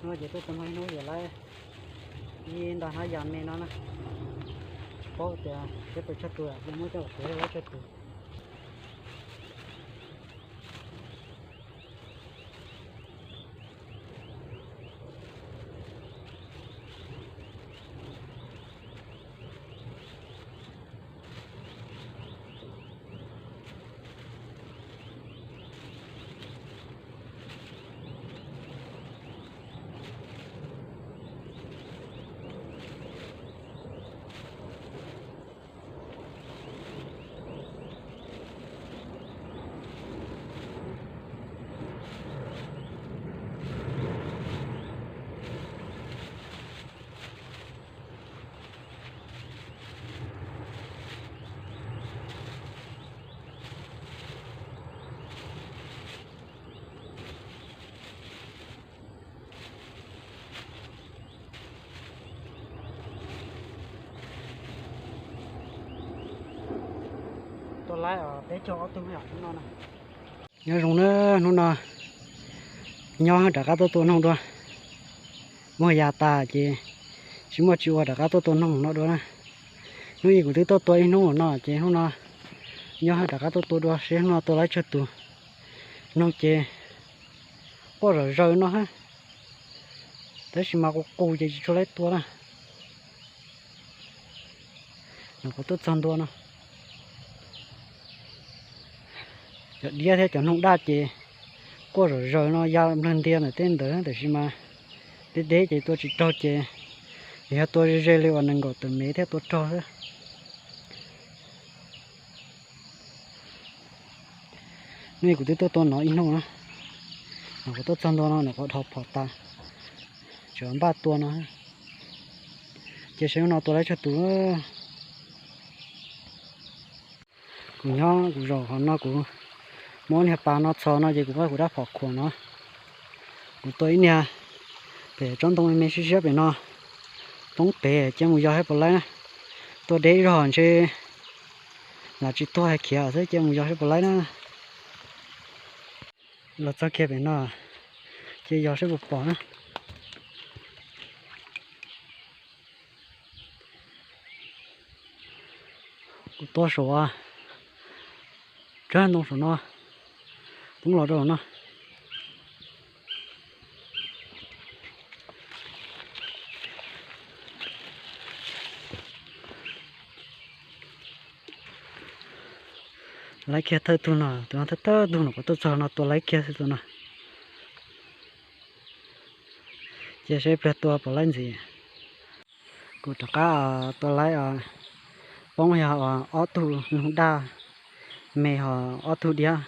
No ces tuaj txog no ib hnub ces lawv ib nta hnab yas me no na, tsis paub tias seb puas tsawg tus, ces muab coj los kuv laib tsawg tus. Tua laib peb caug ob tug hnub no na. Nyob zoo na, hnub no nyob hwv rov qab tuaj tua noog dua. Muag yas tas ces tsis muaj tsis ua rov qab tuaj tua noog no dua na. Hnub ib kuv twb tuaj tua ib hnub no ces hnub no nyob hwv rov qab tuaj tua dua seb hnub no tua laib tsawg tus. Noog ces quaj zom zaws no hab, tab sis mas qus qus ces tsis tshua laib tua na. Nws kuv tuaj txog ntua no, cov diab thiab cov noog daj ces quaj zom zaws no ya nplawg ntias ntawm tej ntawd, tab sis mas deb deb ces tua tsis raug ces yog tua ze ze li uas nees nkaum tawm mev thiaj tua raug xwb. Hnub ib kuv twb tuaj tua no ib hnub na, nws kuv tuaj txog ntua no nws qhov dhau phom tas, tseem npaj tua no. Ces seb hnub no tua laib tsawg tus. Kuv nyob kuv zaum qhov no kuv muab niag pas no txhos no ces kuv muab kuv rab phom khuam no. Kuv tua ib niag pem tsob ntoo me me siab siab pem no, poob pem cia mus yos saib puas laib na. Tua deb ib zaug ntshe lam tsis tuag khiav xwb, cia mus yos saib puas laib na. Los txog kiag pem no, cia yos saib puas pom na. Kuv tua saum, tsob ntoo saum no, poob los rau no. Laib kiag thawj tug no, tus no thawj thawj tug no kuv tuaj txog no tua laib kiag xwb tus no. Cia seb pliag tua puas laib ntxiv. Kuv rov qab tua laib, poob yog ob tug noog daj me ho ob tug diab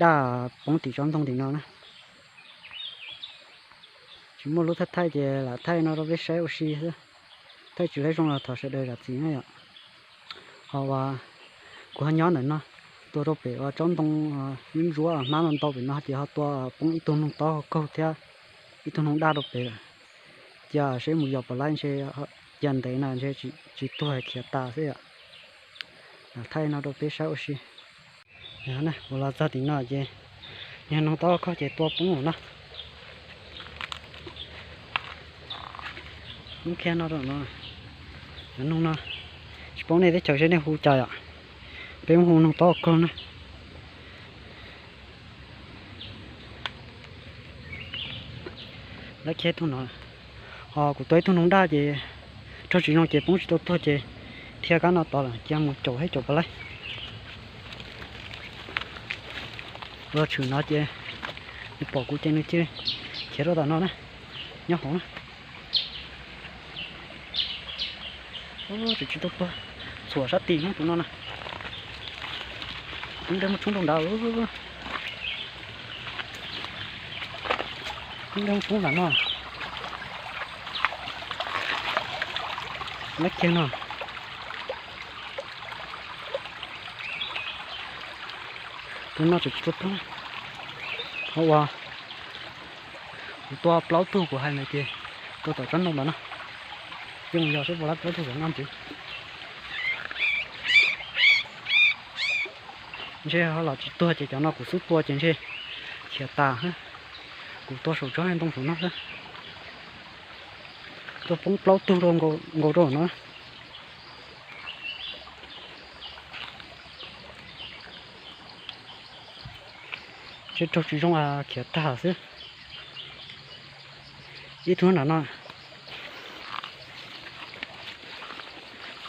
daj poob tim tsob ntoo tim no na. Tsis muaj lub thaij thaij ces lam thaij no rau peb saib ua si xwb. Thaij tsis laib zoo los thov sawv daws zam txim na yom. Ho uas kuv ho nyob ntawm no, tua rau pem uas tsob ntoo ntsuab ntsuab hmab ntau ntau pem no ces ho tua poob ib tug noog taub hau kaug thiab ib tug noog daj rau pem lawm. Cia seb mus yos puas laib ntshe, cia ntev na ntshe tsis tuag khiav tas xwb yom. Lam thaij no rau peb saib ua si. Kuv los txog tim no ces niag noog taub hau kaug ces tua poob lawm no. Poob kiag no rau no. Cov noog no tsis paub nej teb chaws seb nej hu cas yom. Peb muab hu noog taub hau kaug na. Laib kiag tug no. Ho kuv tua ib tug noog daj ces raug tsis zoo ces poob tsis tau tuag ces thiaj kab no tod lawm, cia mus caum saib caum puas laib. Los tshwm no ces nws pom kuv ces nws cia li khiav rau tom no na, nyob hauv na. Tseem tsis tau tuag, txhuam sab tim no tus no na. Tub dej muab tshoob rau nrad. Tub dej muab tshoob nram no. Laib kiag no. Tus no tseem tsis tau tuag. Qhov uas kuv tua plaub tug kuv hais ntawd ces tua tom tsob ntoo ntawd no. Cia mus yos saib puas laib plaub tug tom no ntxiv. Ntshe ho los tsis tuag ces cov no kuv xub tua ces ntshe khiav tas. Kuv tuag saum tsob ntoo saum no xwb. Tuaj poob plaub tug rau nkaus rau no. Tseb raug tsis zoo, khiav tag xwb. Ib tug nram no,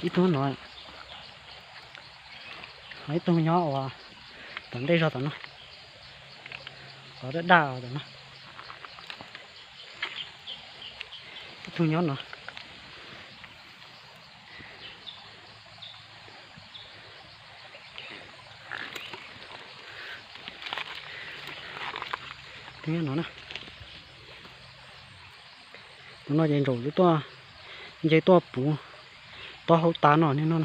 ib tug no, ib tug nyob uas tom ntej zog tom no, qhov daj daj tom no, ib tug nyob no. Tus no ces ntsaum twb tuaj, nce tuaj puv taub hau tas no ne no.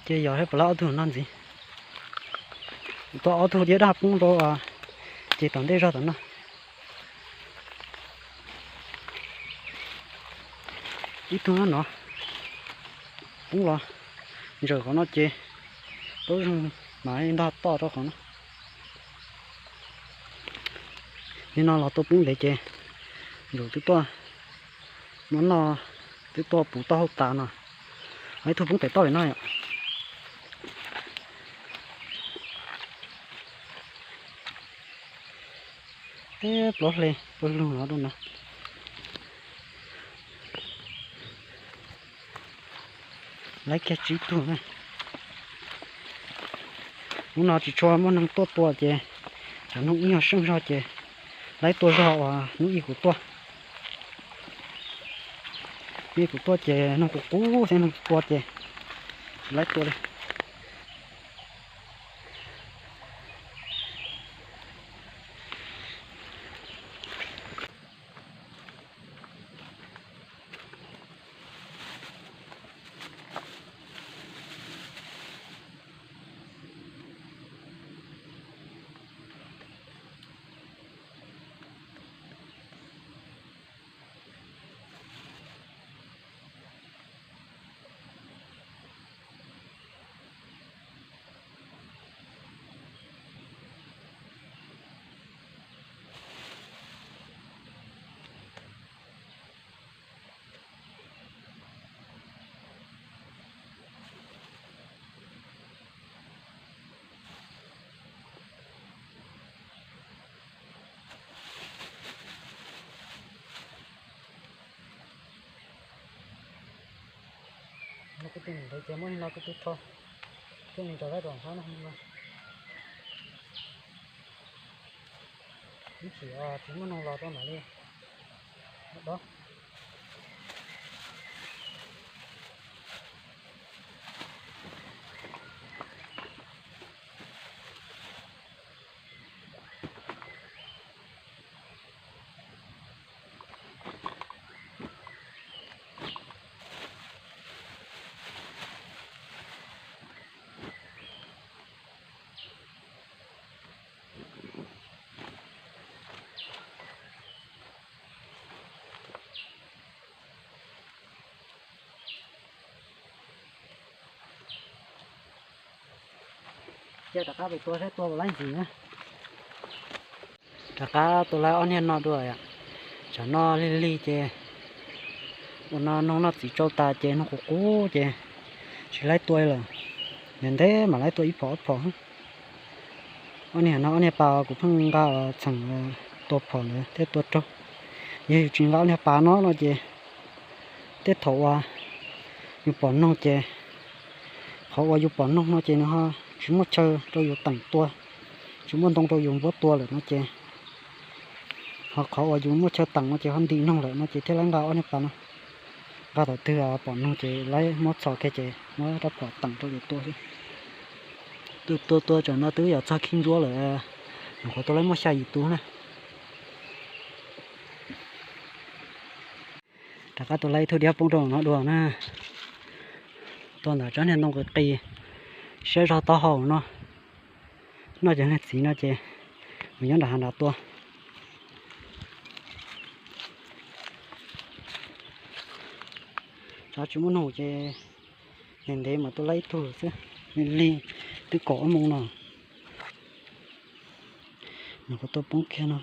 Ces yog hais puas laib ob tug no ntxiv. Tuaj ob tug diab daj poob rau ces tom ntej zog tom no. Ib tug no poob los ntsaum qhov no ces tau zoo mas ntog toj rau qhov no. Li no los tuaj poob ntev ces ntsaum twb tuaj, no no twb tuaj puv taub hau tas no. Ib tug poob pem toj pem no yom. Teb plaub hle tuaj lug no rau no. Laib kiag tsib tug na. Hnub no tsis tshua muaj neeg tuaj tua ces cov noog ib nyuag seej zog ces laib tua zog uas hnub ib kuv tuaj. Hnub ib kuv tuaj ces noog qus qub thiab noog tua ces tsis laib tua li. No kuv tus niam ntawd ces muab li no kuv tus rho, thiaj li rov qab rau hab no. Ib chim tsis muaj noog los rau mam li dob. Ces rov qab pem tua saib tua puas laib ntxiv na. Rov qab tua laib ob niag no dua yom. Tsam no lig lig ces ua no noog noj txiv tsau tas ces noog qus qub ces tsis laib tua lawm. Ntev ntev mam laib tua ib phom ob phom. Ob niag no ob niag pas kuv pheej nqa txheem tua phom ntawd thiab tua raug. Yog yus tsis nqa ob niag pas no no ces tej thaum uas yus pom noog ces, qhov uas yus pom noog no ces nws ho tsis muaj chaw rau yus teem tua, tsis muaj ntoo rau yus npuab tua lawm no ces, ho qhov uas yus muaj chaw teem no ces ho ntim noog lawm no ces thiaj laib nqa ob niag pas no. Nqa thaum twg pom noog ces laib muab txhos kiag ces muab rab phom teem rau yus tua xwb. Tua tua tua tsam no twb yuav txog khib ntsuab lawm, nyuam qhuav tua laib muaj xya yim tus na. Rov qab tua laib ib tug diab poob rau no dua na. Tua ntawm tsob niag ntoo qis qis siab zog taub hau no. Noj cov niag txiv no ces mus nyob nram hav nrad tua. Tsov tsis muaj noog ces ntev ntev mas tua laib ib tug xwb, lig twb kaum ob moos no. Qhov tuaj poob kiag no.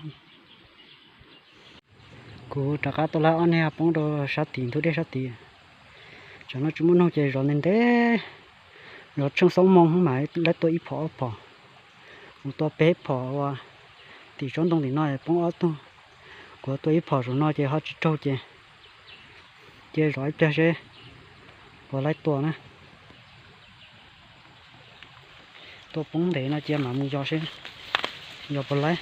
Kuv rov qab tuaj laib ob niag poob rau sab tid, ntug dej sab tid. Tsam no tsis muaj noog ces zov ntev ntev, zov tsheej xaub moo mas laib tua ib phom ob phom. Kuv tua peb phom uas tim tsob ntoo tim no poob ob tug. Kuv tua ib phom zaum no ces ho tsis raug ces cia zov ib pliag seb puas laib tua na. Tua poob ntev no cia mam mus yos seb yog puas laib.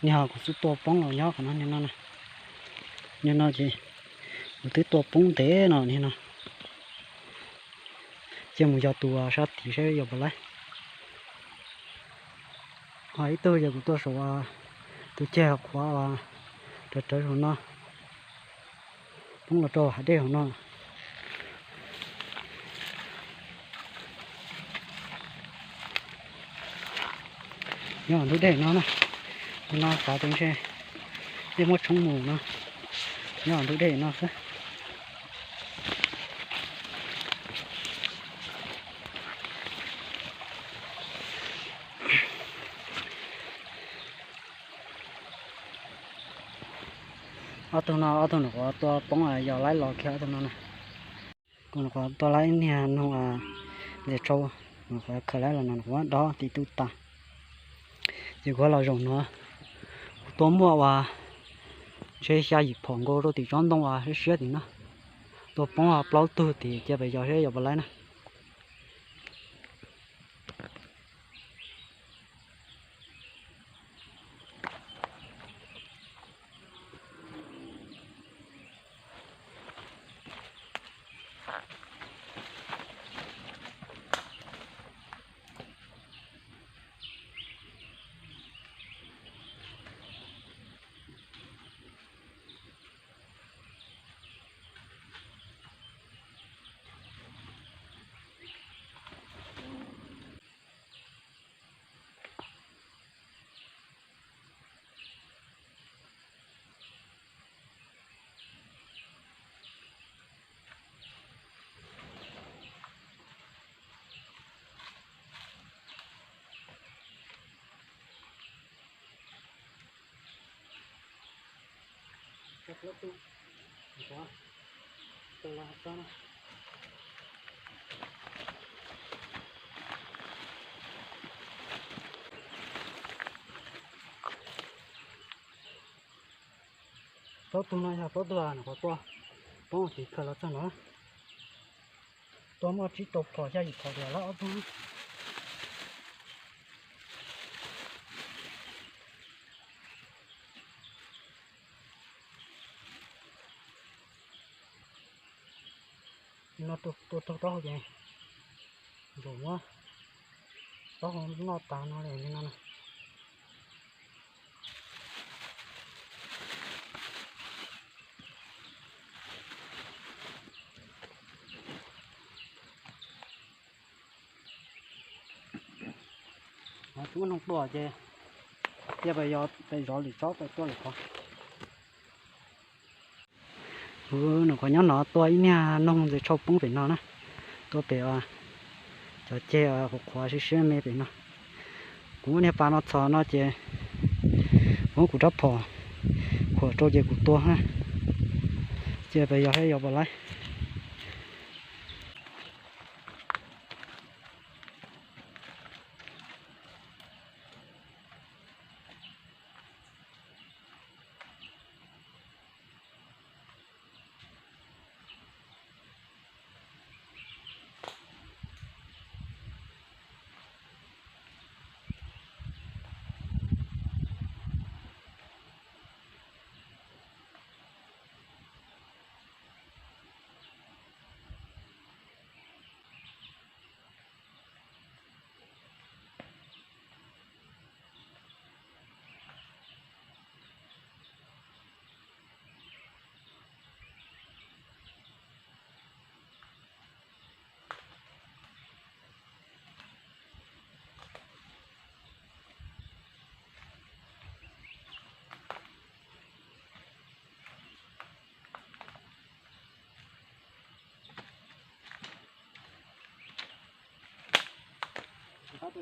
Niag ho kuv xub tua poob los nyob qhov no, niag no, niag no ces kuv twb tua poob ntev no, niag no. Cia mus yos tus sab tid seb yog puas laib. Ho ib tug ces kuv tua saum tus ceg qhuav uas rawv rawv saum no, poob los rau hav dej hauv no. Nyob ntug dej no na, no xav tias ntshe dej muab tshoob mus no, nyob ntug dej no xwb. Ob tug no, ob tug nyuam qhuav tua poob yos laib los kiag ob tug no na. Kuv nyuam qhuav tua laib ib niag noog ntses tsau, nyuam qhuav khaws laib los no nyuam qhuav dob tim tw tas. Ces kuv los zaum no, kuv tua muaj uas ntshe xya yim phom nkaus rau tim tsob ntoo uas siab siab tim no. Tua poob plaub tug tim, cia pes yos seb yog puas laib na. Plaub tug no yog plaub tug nyuam qhuav tua poob tim khaws los txog no. Tua muaj tsib rau phom xya yim phom tiag lawm ob tug. No tua raug taub hau ces ntsaum muab taub hau noj tas no li no na. Tsis muaj noog tua ces cia pes yos pes zov lwm tsob pes tua lwm qhov. Kuv nyuam qhuav nyob no tua ib niag noog ntses tsau poob pem no na, tua pem cov ceg qhuav qhuav siab siab me pem no. Kuv muab niag pas no txhos no ces kuv muab kuv rab phom khuam rau ces kuv tua na, cia pes yos seb yog puas laib.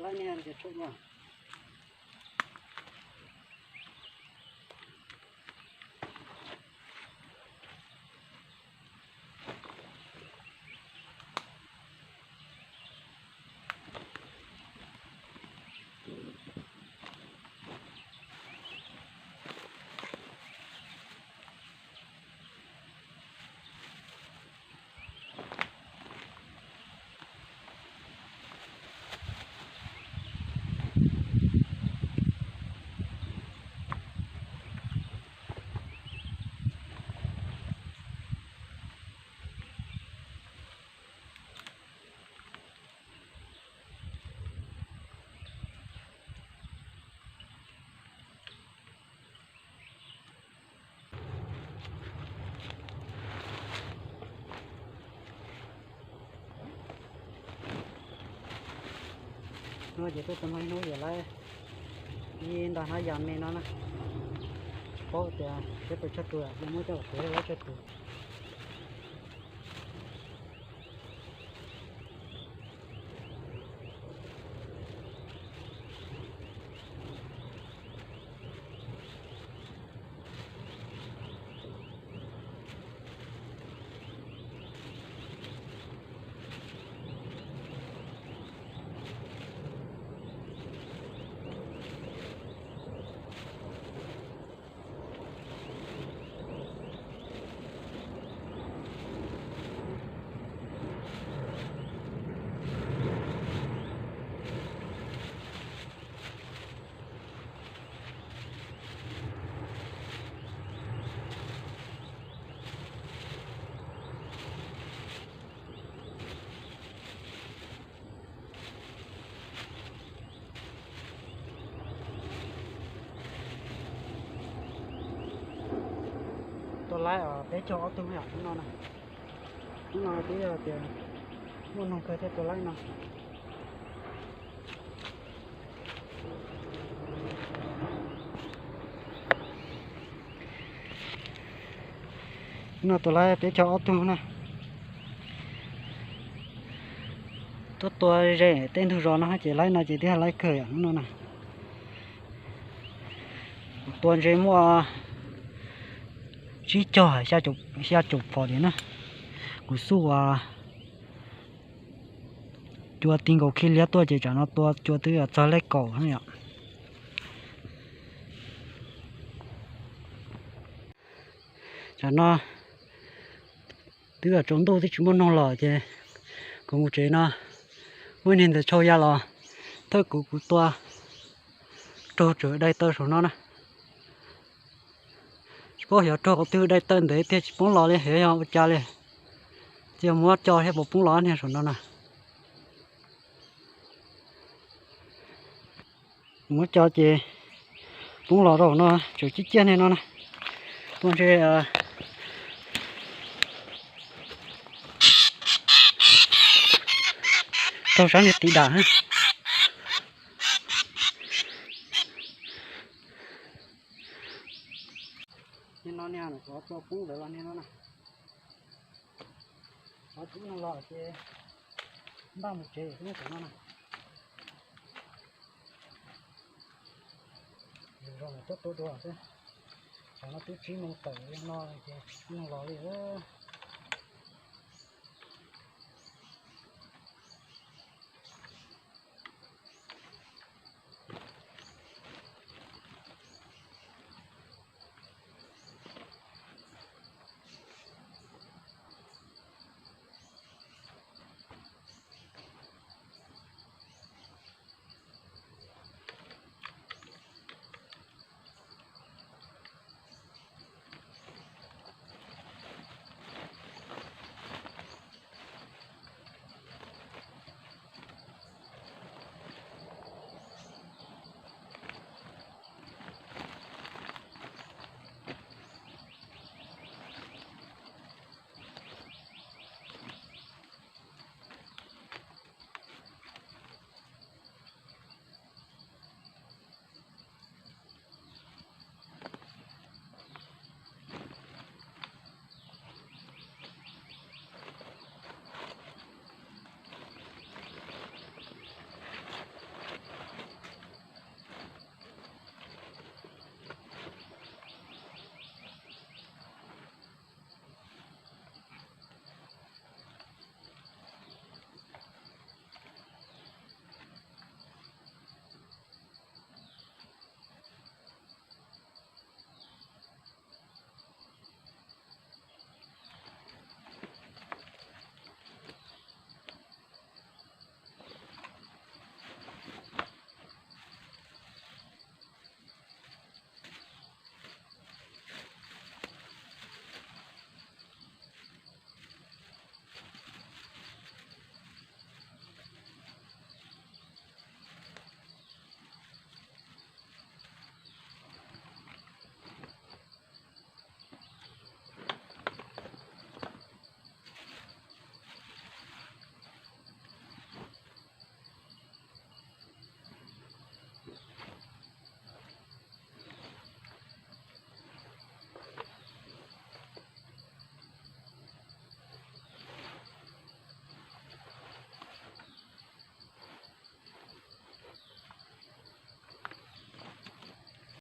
Laib niag ces tshuav no. No ces tuaj tau hnub yam laib ib nta hnab yas me no na. Tsis paub tias peb puas tsawg tus, muab coj los kuv laib tsawg tus. Tua laib peb caug ob tug yom hnub no na. Hnub no twb yog tias muaj noog kawg thiaj tua laib no. Hnub no tua laib peb caug ob tug na. Tuaj tua ze tej ntug zos no ces laib no ces twb yog laib kawg yom hnub no na. Kuv tua ntshe muaj tsib caug xya caum phom li na. Kuv xub uas cua ti nkaus khib liab tuaj ces tsam no tua cua twb txog lej kaum na yom. Tsam no twb tsaus ntuj twb tsis muaj noog los ces kuv mus tsev no, muaj ib niag ntawd tshau ya los thawj kuv, kuv tua raug tsam dai taw saum no na. Tsis paub xyov raug qhov twg, dai taw ntev tiag tsis poob los li, xyov yog ua cas li. Ces yog muab co thiab puas poob los niag saum no na. Muab co ces poob los rau no, tseem ciaj ciaj niag no na. Tua ntshe raug sab niag tim dam. Niag no niag qhov tua poob ntawd los niag no na. Qhov tsis muaj noog los ces npaj mus tsev xwb na, tam no na. Yus zoo tuaj tua dua xwb. Tam no twb tsib moos tawm li no ces tsis muaj noog los li.